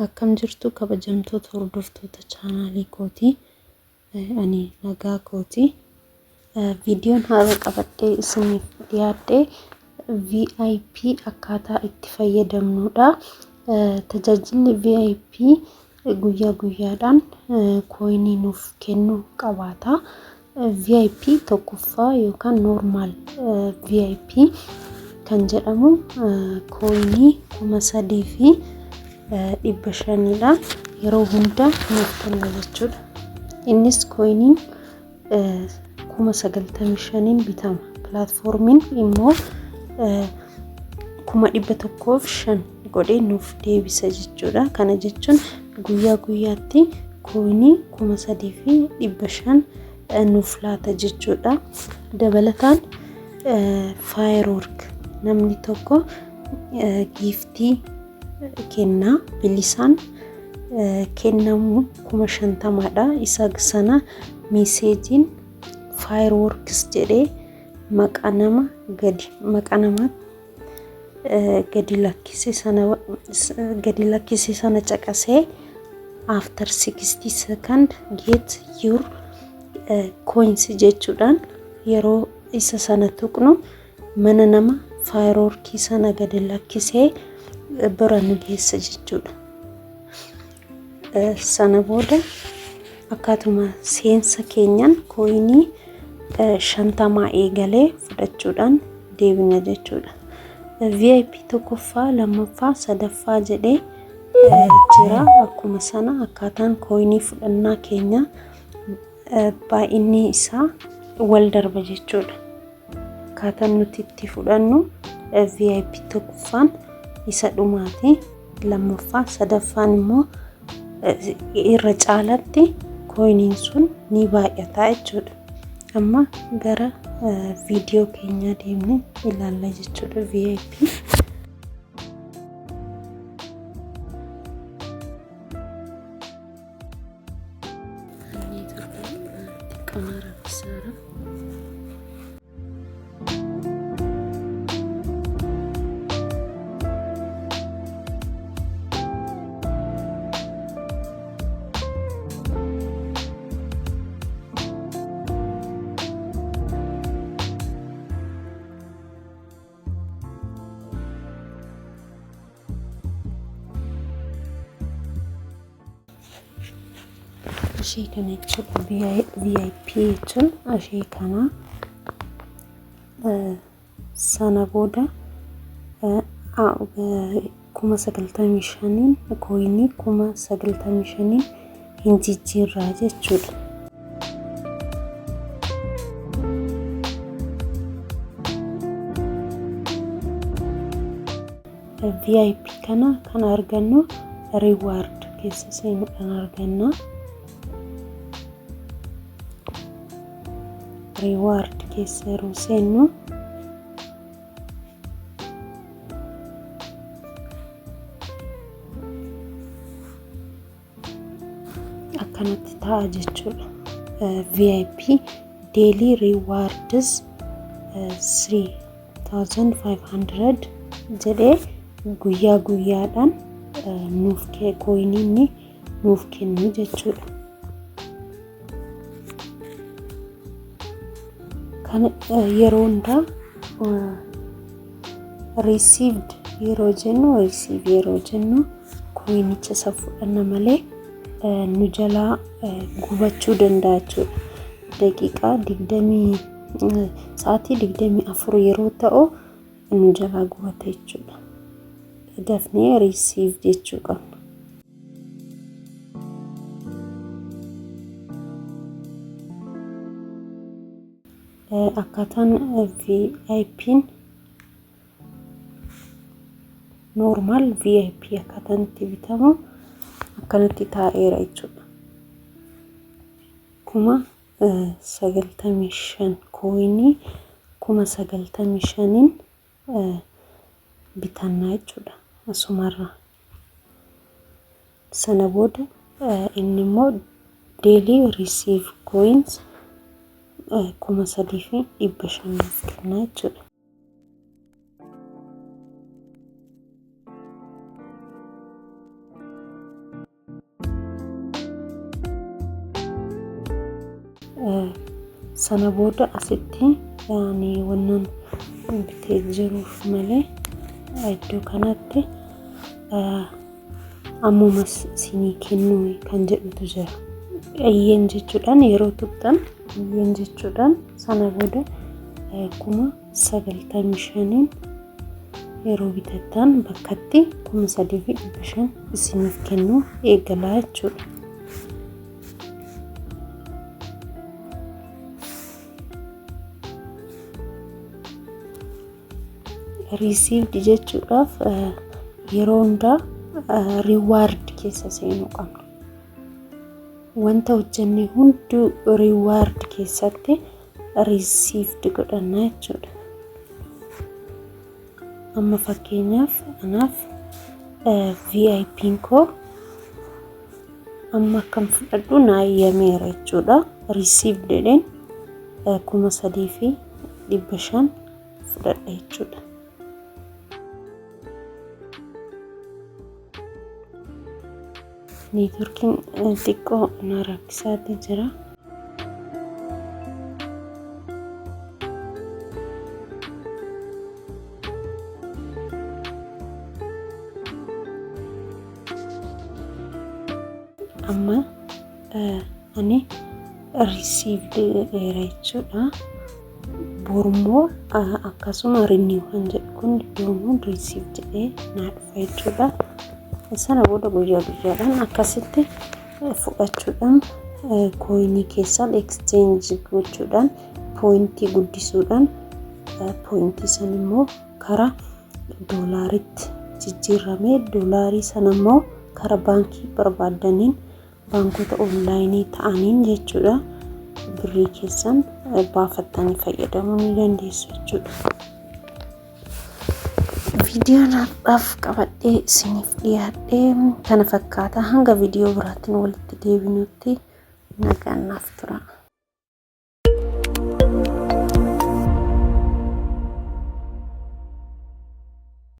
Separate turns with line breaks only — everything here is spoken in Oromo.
Akkam jirtu kabajamtoota hordoftoota chaanaalii kootii? Ani nagaa kooti. Viidiyoon har'a qabadhee isiniif dhiyaadhe VIP akkaataa itti fayyadamnudha. Tajaajilli VIP guyyaa guyyaadhaan kooyinii nuuf kennu qabaata. VIP tokkoffaa yookaan normal VIP kan jedhamu kooyinii 3500dha. Yeroo hunda nuuf kenna jechuudha. Innis kooyiniin 95,000n bitama. Pilaatfoormiin immoo 105,000 godhee nuuf deebisa jechuudha. Kana jechuun guyyaa guyyaatti kooyinii 3500 nuuf laata jechuudha. Dabalataan firework namni tokko giiftii kennaa bilisaan kennamu 50,000dha. Isa sana meeseejiin fireworks jedhee maqaa nama gadi maqaa nama gadi lakkise sana gadi lakkise sana caqasee after 60 second get your coins jechuudhaan yeroo isa sana tuqnu mana nama fireworkii sana gadi lakkisee bira nu geessa jechuudha. Sana booda akkaatuma seensa keenyaan kooyinii 50 eegalee fudhachuudhaan deebina jechuudha. VIP tokkoffaa, lammaffaa, sadaffaa jedhee jira. Akkuma sana akkaataan kooyinii fudhannaa keenya baay'inni isaa wal darba jechuudha. Akkaataan nuti itti fudhannu VIP tokkoffaan isa dhumaati. Lammaffaa, sadaffaan immoo irra caalatti kooyiniin sun ni baay'ata jechuudha. Amma gara viidiyoo keenyaa deemnee ilaalla jechuudha VIP. Xiqqoon raffisaara. Ishee kana jechuudha, VIP jechuun ishee kana. Sana booda 95,000n kooyinii 95,000n hin jijjiirraa jechuudha. VIP kana kan argannu reward keessa seenuudhaan arganna. Reward keessa yeroo seennu akkanatti ta'a jechuudha. VIP daily rewards 3500 jedhee guyyaa guyyaadhaan nuuf kooyinii inni nuuf kennu jechuudha. Kan yeroo hundaa received yeroo jennu, receive yeroo jennu kooyinicha isa fudhanna malee nu jalaa gubachuu danda'a jechuudha. Daqiiqaa 20, sa'aatii 24 yeroo ta'u nu jalaa gubata jechuudha. Dafnee receive jechuu qabna. Akkaataan VIP'n normal VIP akkaataan itti bitamu akkanatti taa'eera jechuudha. 95,000, kooyinii 95,000n bitannaa jechuudha asumarraa. Sana booda inni immoo daily receive coins 3500 nuuf kenna jechuudha. Sana booda asitti ani wannan bitee jiruuf malee iddoo kanatti ammuma isinii kennuu kan jedhutu jira. Eeyyeen jechuudhaan yeroo tuqxan eeyyeen jechuudhaan sana booda 95,000n yeroo bitattan bakkatti 3,500 isiniif kennuu eegalaa jechuudha. Received jechuudhaaf yeroo hundaa reward keessa seenuu qabna. Wanta hojjenne hunduu reward keessatti received godhanna jechuudha. Amma fakkeenyaaf anaaf VIP'n koo amma akkam fudhadhu naa eeyyameera jechuudha. Received jedheen 3,500 fudhadha jechuudha. Neetworkiin xiqqoo na rakkisaatti jira. Amma ani received jedheera jechuudha. Borummoo akkasuma renew kan jedhu kun iddoon receive jedhee naa dhufa jechuudha. Sana booda guyyaa guyyaadhaan akkasitti fudhachuudhaan kooyinii keessan exchange gochuudhaan pooyintii guddisuudhaan pooyintii san immoo karaa doolaaritti jijjiirramee doolaarii sana immoo karaa baankii barbaaddaniin baankota onlaayinii ta'aniin jechuudha birrii keessan baafattanii fayyadamuu ni dandeessu jechuudha. Viidiyoon har'aaf qabadhee isiniif dhiyaadhee kana fakkaata. Hanga viidiyoo biraatiin walitti deebinutti nagaan naaf tura.